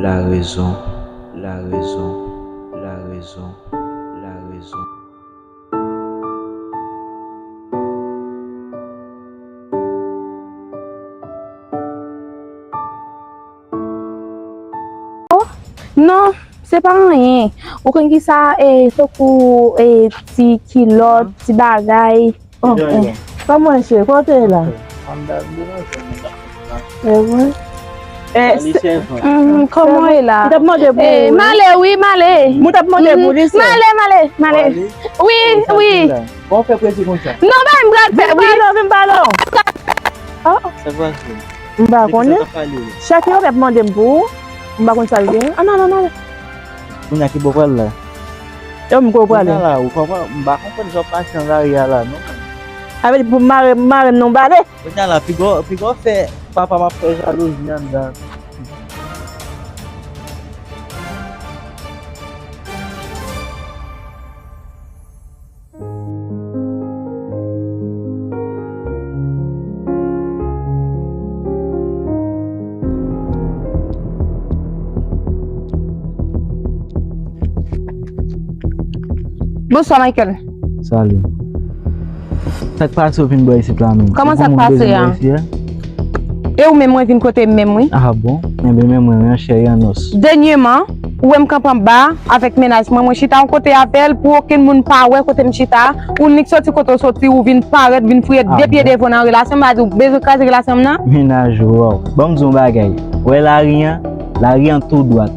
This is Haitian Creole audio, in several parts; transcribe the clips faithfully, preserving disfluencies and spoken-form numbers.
La raison, la raison, la raison, la raison. Non, se pa anyen. Ou konn ki sa, e, tankou, e, ti kilòt, ti bagay. Oh, oh. Kòman chè, kote la? E vre? Kòman e la? Mwen t ap mande pou ou. Male, wi, male. Mwen t ap mande pou li. Male, male, male. Wi, wi. Bon, fè prezi konsa. Non, bay m pral fè, wi. Vin pale, vin pale. Oh. Sa pase? M pa konnen. Chak yo t ap mande m pou ou. M pa konn sa l gen. Ah, non, non, non. Kounye a ki bò pral la? Yo, m ko prale. Kounye a la, ou konprann? M pa konprann jan w pase nan lari a la, non. Sa vle di pou m mare, mare m nan bale. Kounye a la, piga w, piga w fè papa m ap fè jalouzi anndan. Bonswa, Michael. Salut. Sa k pase w vin bò isit la menm? Kòman sa k pase a? E ou menm mwen vin kote m menm wi. Ah bon? Enben men mwen an chè e an os. Dènyèman, ou wè m kanpe anba avèk mennaj mwen, mwen chita yon kote avè l pou okenn moun pa wè kote m chita. Ou nik soti kote w soti, ou vin parèt, vin fouye de pye devan nan relasyon m, sa vle di ou bezwen kraze relasyon m nan? Mennaj ou, waw. Ban m di w yon bagay. Ou wè lari an? Lari an tou dwat.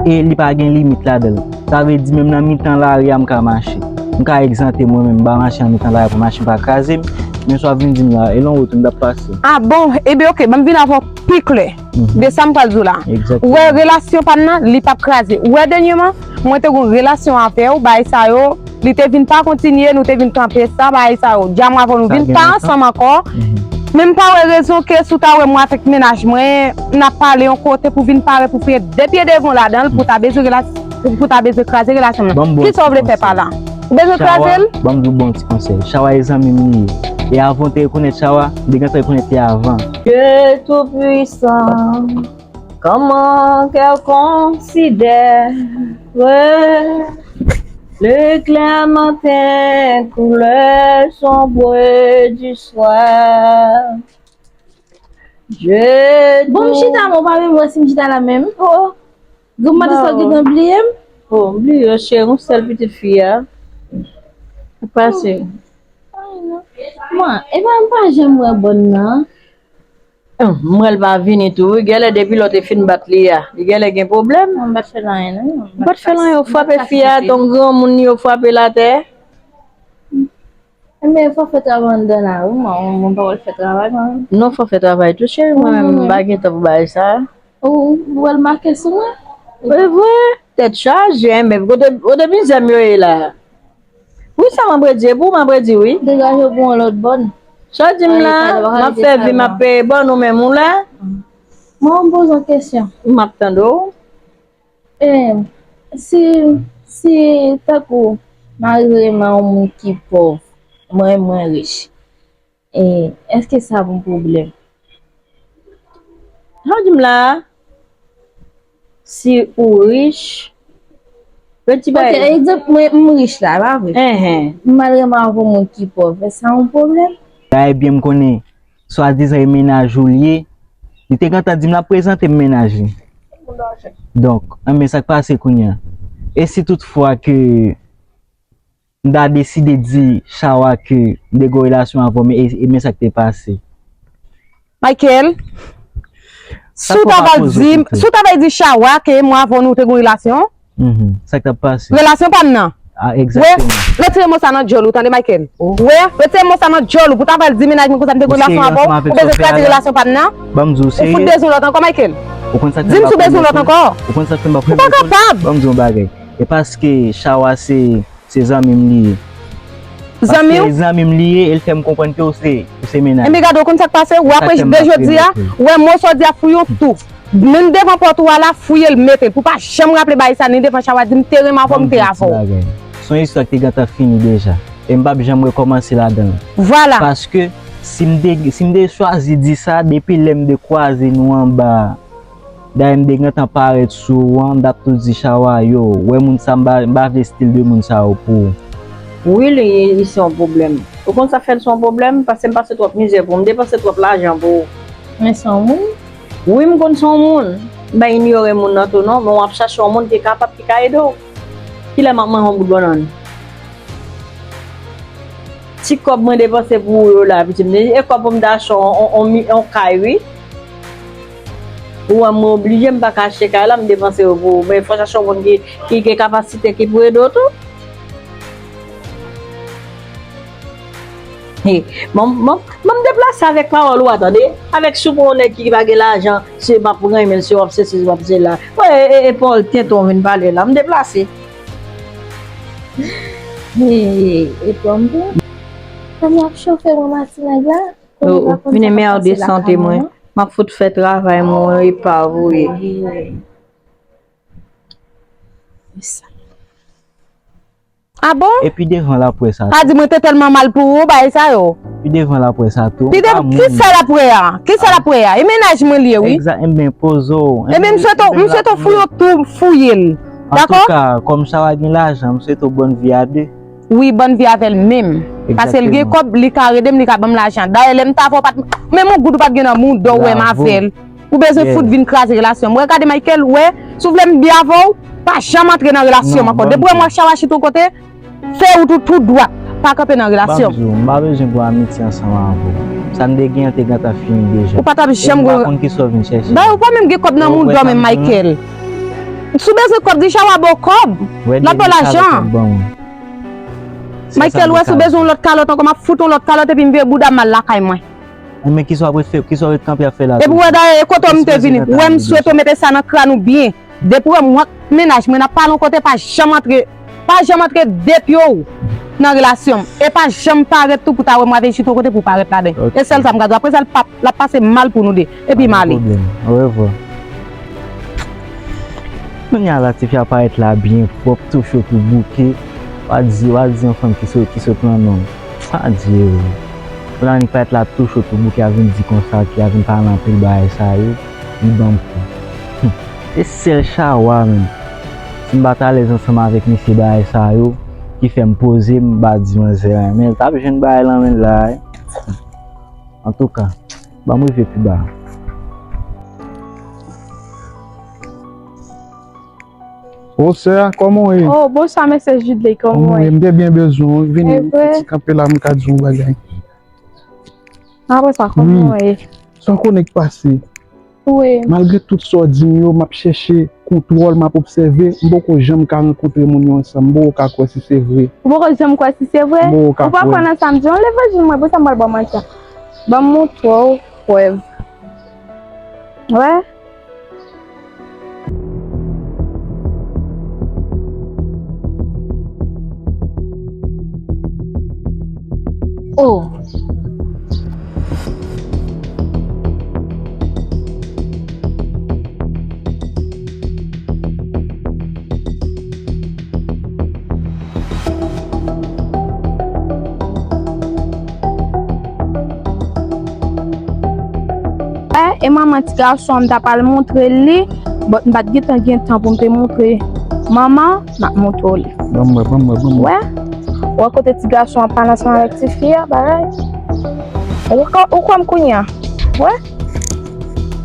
E li pa gen limit ladan l. Sa vle di menm nan mitan lari a m ka mache. M ka egzante mwen menm, m pa mache nan mitan lari a pou machin pa kraze m. Men sa w ap vin di m la, e lan wout m t ap pase. Ah bon? Ebyen oke, ban m vin avè w pi klè de sa m pral di w la. Ou wè relasyon pa n nan, li p ap kraze. Ou wè dènyèman, mwen te gen yon relasyon avè w, bagay sa yo, li te vin pa kontinye, nou te vin kanpe sa, bagay sa yo. Dja mwen avè w, nou vin pa ansanm ankò. Men m pa wè rezon ke si w ta wè mwen avèk mennaj mwen, n ap pale yon kote pou vin parèt pou fouye de pye devan w ladan l, pou ta bezwen relas-, pou ta bezwen kraze relasyon m nan. Kisa w vle fè pa la? Ou bezwen kraze l? Ban m di w bon ti konsèy. Chawa e zanmi m li ye. E avan w te rekonèt Chawa, m te gentan rekonèt li avan. Dieu Tout-Puissant, comment cœur considère l'éclair matin, couleur sombre du soir. Dieu Bon, m chita, mwen pa menm wè si m chita la menm. Oh. Granmadi sa gentan bliye m. Oh, m bliye w, cheri, yon sèl pitit fi a. Ou pase. Ay, non. Mwen, e pa m pa janm wè bòn nan. Hum, m wè l pa vini tou wi. Genlè depi lè w te fin bat li a, li genlè gen pwoblèm. Mwen m pa t fè l anyen non. M pa t fè l anyen, yo frape fi a, t on granmoun yo frape l atè. Enben fò fè travay anndan la wi, mwen, mwen pa wè l fè travay mwen menm. Non, fò fè travay tou cheri, mwen menm m pa gen tan pou bagay sa. Ou, ou wè l make sou mwen? E vre, tèt chaje, enben kote, kote mizè m yo ye la? Wi, sa m ap redi, e pou m ap redi wi. Degaje w pou yon lòt bòn. Sa w di m la, m ap fè vi, m ap peye bòn ou menm ou la. Mwen, m poze yon kesyon. M ap tande w. E, si, si tankou m al renmen yon moun ki pòv, mwen, mwen rich. E, èske sa yon pwoblèm? Sa w di m la a? Si ou rich, yon ti bagay. Ok, egzanp, mwen, m rich la, pa vre? Enhen. M al renmen avèk yon moun ki pòv, èske sa yon pwoblèm? Ebyen, m konnen, swadizan e mennaj ou l ye, li te gentan di m l ap prezante m mennaj li. Donk, enben sa k pase kounye a? E si toutfwa ke m ta deside di Chawa ke m te gen yon relasyon avè w, men, e, e men sa k te pase. Michael, si w ta pral di, si w ta pral di Chawa ke mwen avè w nou te gen yon relasyon, sa k t ap pase? Relasyon pa n nan. Ah, egzakteman. Wè, retire mo sa nan djòl ou, tande, Michael. Wè, retire mo sa nan djòl ou, pou w ta pral di mennaj mwen konsa m te gen yon relasyon avè w, ou bezwen kraze relasyon pa n nan? Ban m di w serye. Ou fout bezwen lòt ankò, Michael? Di m si w bezwen lòt ankò. Ou konn sa k fè m p ap renmen w? Ou pa kapab. Ban m di w yon bagay. E paske Chawa se, se zanmi m li ye. Zanmi w? Paske zanmi m li ye, e l fè m konprann ke w se, w se mennaj. Enben gade, ou konn sa k pase? Ou apre de jodi a, ou wè mo sa w di a fouye w tou. Menm devan pòt ou a la, fouye l mete l. Pou w pa janm raple bagay sa, ni devan Chawa, di m te renmen avè w, m te avè w. Se yon istwa ki te gentan fini deja. E m p ap janm rekòmanse ladan l. Vwala. Paske si m te, si m te chwazi di sa, depi lè m te kwaze nou anba Dayè m te gentan parèt sou ou an, m t ap tou di Chawa, yo, wè moun sa, m pa, m pa vle stil de moun sa yo pou ou. Wi, li, li se yon pwoblèm. Ou konn sa fè l se yon pwoblèm? Paske m pase twòp mizè pou ou, m depanse twòp lajan pou ou. Men se yon moun? Wi, m konn se yon moun. M pa inyore moun nan tou non, men w ap chache yon moun ki kapab, ki ka ede w. Kilè m ap manje yon bout bannann? Ti kòb mwen depanse pou ou yo la, pitit m, e kòb pou m ta achte yon, yon, yon mi-, yon kay, wi. Ou wè mwen oblije, m pa ka achte kay la, m depanse yo pou ou. Men fò chache yon moun ki, ki gen kapasite, ki pou ede w tou. He, bon, bon, bon, m deplase avèk pawòl ou a, tande. Avèk sou pou yon nèg ki pa gen lajan, se m ap renmen l, se w ap se si, se w ap se la. Wè, e, e, e Paul Tenten w vin pale la, m deplase. Hey, e pòm tou. Fanmi ap chofe mwen matinag la. Kounye a la, oh, oh, vin enmède sante mwen. M ap fout fè travay mwen, e pa vre. Hey. Sa. Ah bon? Epi devan laprès a tou. Sa di mwen te tèlman mal pou ou, bagay sa yo. Epi devan laprès a tou. Pi de, kisa laprès a? Kisa laprès a? E mennaj mwen li ye, wi. Egzak, enben, poze w. Enben, m swete, m swete w fouye w tou, fouye l. Dakò? Antouka, kòm Chawa gen lajan, m swete w bòn vi a de. Wi, bòn vi avè l menm. Paske l gen kòb, li ka rede m, li ka ban m lajan. Dayè, lè m ta fè w pa t, menm yon goud ou pa t gen nan mouda w wè m avè l. Ou bezwen fout vin kraze relasyon m. Wè, gade Michael, wè, si w vle m byen avè w, pa janm antre nan relasyon m ankò. Depi w wè m wè Chawa chita yon kote, fè wout ou tou dwat. Pa kanpe nan relasyon m. Ban m di w, m pa bezwen gen amitye ansanm avè w. Sa n te gen an te gentan fini deja. Ou pa t ap janm gen. E m pa konn kisa w vin chèche. Dayè, ou pa menm gen kòb nan mouda w menm, Michael. Si w bezwen kòb, di Chawa ba w kòb. L ap ba w lajan. Michael, wè, si w bezwen yon lòt kalòt ankò, m ap fout yon lòt kalòt epi m veye bouda m al lakay mwen. Men kisa w ap ret fè, kisa w ret kanpe ap fè la tou? Epi w wè dayè, e kote w m te vini. Ou wè m swete w mete sa nan kràn ou byen. Depi w wè m wè mennaj mwen ap pale yon kote, pa janm antre, pa janm antre de pye w nan relasyon m. E pa janm parèt tou pou ta wè m avè chita yon kote pou w parèt ladan. E sèl sa m ka di w. Apre sa, l p ap, l ap pase mal pou nou de. Epi m ale. Pa gen pwoblèm. Orevwa. Kounye a la, tifi a parèt la byen pwòp, tou cho, tou bouke. W a di, w a di yon fanm ki sot, ki sot nan nonm. Adye wi. Pou la nèg parèt la tou cho tou bouke a vin di konsa, ki a vin pale anpil bagay sa yo, li ban m kou. Hum. Se sèl Chawa menm. Si m pa t alèz ansanm avèk mesye bagay sa yo, ki fè m poze, m pa di manzè anyen. Men l t ap jwenn bagay lan men l la wi. Antouka, ban m rive pi ba. O sè a, kòman w ye? Oh, bonswa, mesye Judley, kòman w ye? M te byen bezwen w, vini ti kanpe la, m ka di w yon bagay. Apre sa, kòman w ye? Sa w konnen k pase? Wi. Malgre tout sa w di m yo, m ap chèche kontwòl, m ap obsève, m poko janm ka rankontre moun yo ansanm, m poko ka kwè si se vre. Ou poko janm kwè si se vre? M poko ka kwè. Ou pa kwè nan sa m di w? Levanjil mwen, pou sa m pral ba w manti a? Ban m montre w prèv. Wè? Oh. E manman ti gason an, m ta pral montre l li, but m pa t gentan gen tan pou m te montre manman, m ap montre w li. Ban m wè, ban m wè, ban m wè. Wè? Wè kote ti gason an pale ansanm avèk ti fi a, bagay. Ou kwè, ou kwè m kounye a? Wè?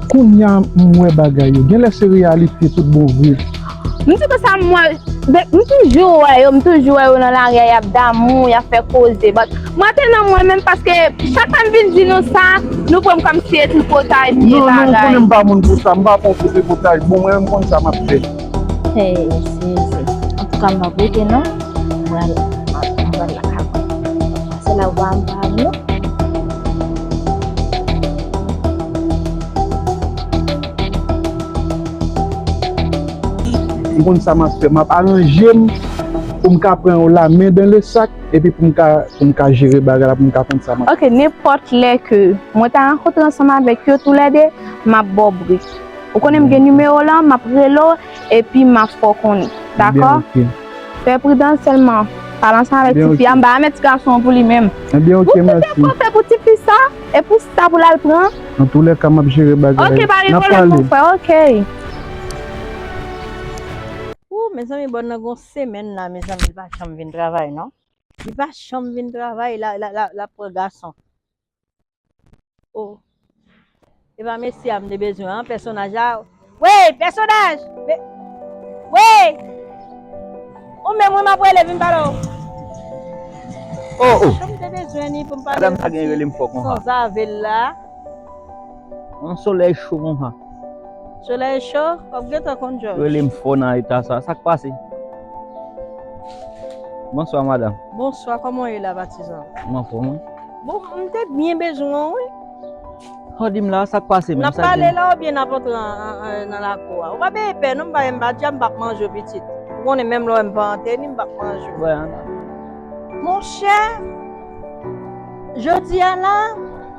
Kounye a m wè bagay yo. Genlè se reyalite tout bon vre. M di konsa m wè, m toujou wè yo, m toujou wè yo nan lari a, y ap damou, y ap fè koze. But mwen te nan mwen menm paske chak fwa m vin di nou sa, nou pran m kòmsi se tripotay, vye bagay. Non, non, ou konnen m pa moun pou sa, m pa fè tripotay. Bon, mwen menm m konn sa m ap fè. Hey, se, se. Antouka, m p ap rete non. M pral, m pral lakay mwen. Se la w pa m pa vle. M konn sa m ap fè. M ap aranje m pou m ka pran yon la main dans le sac epi pou m ka, pou m ka jere bagay la, pou m ka konn sa m ap fè. Ok, nenpòt lè ke mwen ta rankontre ansanm avèk yo toulède, m ap ba w bri. Ou konnen m gen nimewo w lan, m ap rele w, epi m ap fè w konnen. Dakò? Ebyen, ok. Fè pridans sèlman. Pale ansanm avèk ti fi a, m pa remèt ti gason an pou li menm. Ebyen, ok, mèsi. Ou fout de kòfè pou ti fi sa? E pou sa pou l al pran? Nan tou lè ka, m ap jere bagay. Ok, pa gen pwoblèm, mon frè, ok. Ou, mezanmi, bòn nan gon semèn la, mezanmi, li pa janm vin travay, non. Li pa janm vin travay, la, la, la, la pran gason. Oh. E pa mesye a m te bezwen an, pèsonaj la. Wey, pèsonaj! Wey! Ou menm, wi, m ap rele, vin pale w. Oh, oh. Sa m te bezwen ni pou m pale. Madanm sa gen rele m fò konsa. Sanzave la. Nan solèy cho konsa. Solèy cho, w ap gentan konn Jòj. Rele m fò nan eta sa. Sa k pase? Bonswa, madanm. Bonswa, kòman w ye la, patizan? M anfòm, wi. Bon, m te byen bezwen w, wi. Sa w di m la, sa k pase menm? N ap pale la oubyen n ap antre nan lakou a? Ou pa byen pè, non, m pa, m pa djab, m p ap manje w, pitit. Ou konnen menm lè w wè m pa antre ni, m p ap manje w. Monchè, jodi a la,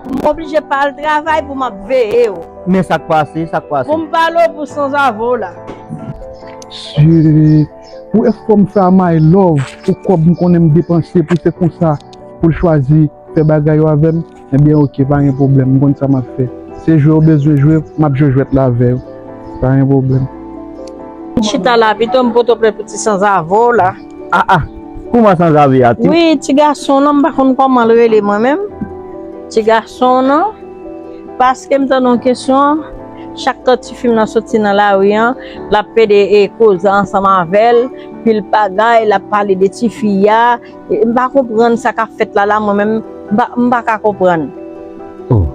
m oblije pa al travay pou m ap veye w. Men sa k pase, sa k pase? Pou m pale w pou sanzave w la. Sye, pou efò m fè a my love, pou kòb m konnen m depanse, pou se konsa, pou l chwazi fè bagay yo avè m, ebyen ok, pa gen pwoblèm, m konn sa m ap fè. Se jwe yo bezwen jwe, m ap jwe jwèt la avè yo. Pa gen pwoblèm. M chita la, pito m pote w plent pou ti sanzave w la. Ah, ah, kouman sanzave a, ti? Wi, ti gason nan, m pa konn kòman l rele mwen menm. Ti gason nan, paske m tande yon kesyon, chak tan tifi m nan soti nan lari an, l ap pede e koze ansanm avè l, pil bagay, l ap pale de tifi a, e m pa konprann sa k ap fèt la, la, mwen menm, m pa, m pa ka konprann. Oh.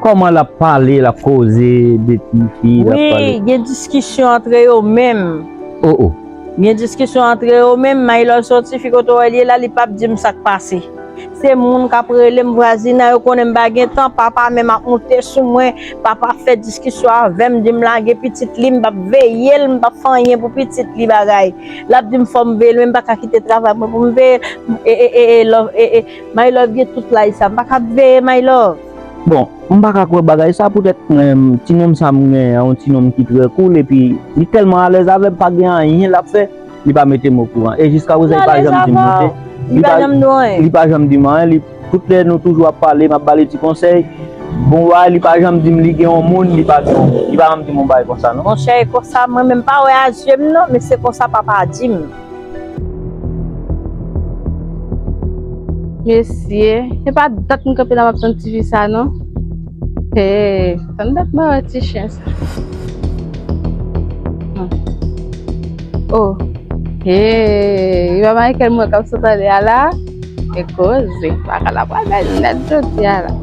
Kòman l ap pale, l ap koze de tifi, l ap pale? Wi, gen diskisyon antre yo menm. Oh, oh. Gen diskisyon antre yo menm, my love se yon tifi kote w wè l ye la, li p ap di m sa k pase. Se moun k ap rele m, vwazinay yo konnen m pa gen tan, papa menm ap moute sou mwen, papa ap fè diskisyon avè m, di m lage pitit li, m p ap veye l, m p ap fè anyen pou pitit li bagay. L ap di m fò m veye l, men m pa ka kite travay mwen pou m veye l. E, e, e, e, love, e, e, my love gen tout laj sa, m pa ka ap veye my love. Bon, m pa ka kwè bagay sa, poutèt, em, ti nonm sa m genyen an, yon ti nonm ki trè cool, epi li tèlman alèz avè m, pa gen anyen l ap fè, li pa mete m okouran. E jiska prezan, li pa janm di m anyen. Li pa janm di m anyen. Li pa janm di m anyen, li, tout lè nou toujou ap pale, m ap ba li ti konsèy. Bon, wa, li pa janm di m li gen yon moun, li pa gen yon moun. Li pa janm di m yon bagay konsa, non. Monchè, e konsa, mwen menm pa wè a zye m, non, men se konsa papa di m. Mesye, e pa dat m kanpe la m ap tann tifi sa non. Hey, tann dat mwen wè ti chen sa. Hmm. Oh, hey, e pa Michael mwen k ap sot ale a la. E koze, baka la pral bèl nèt jodi a la.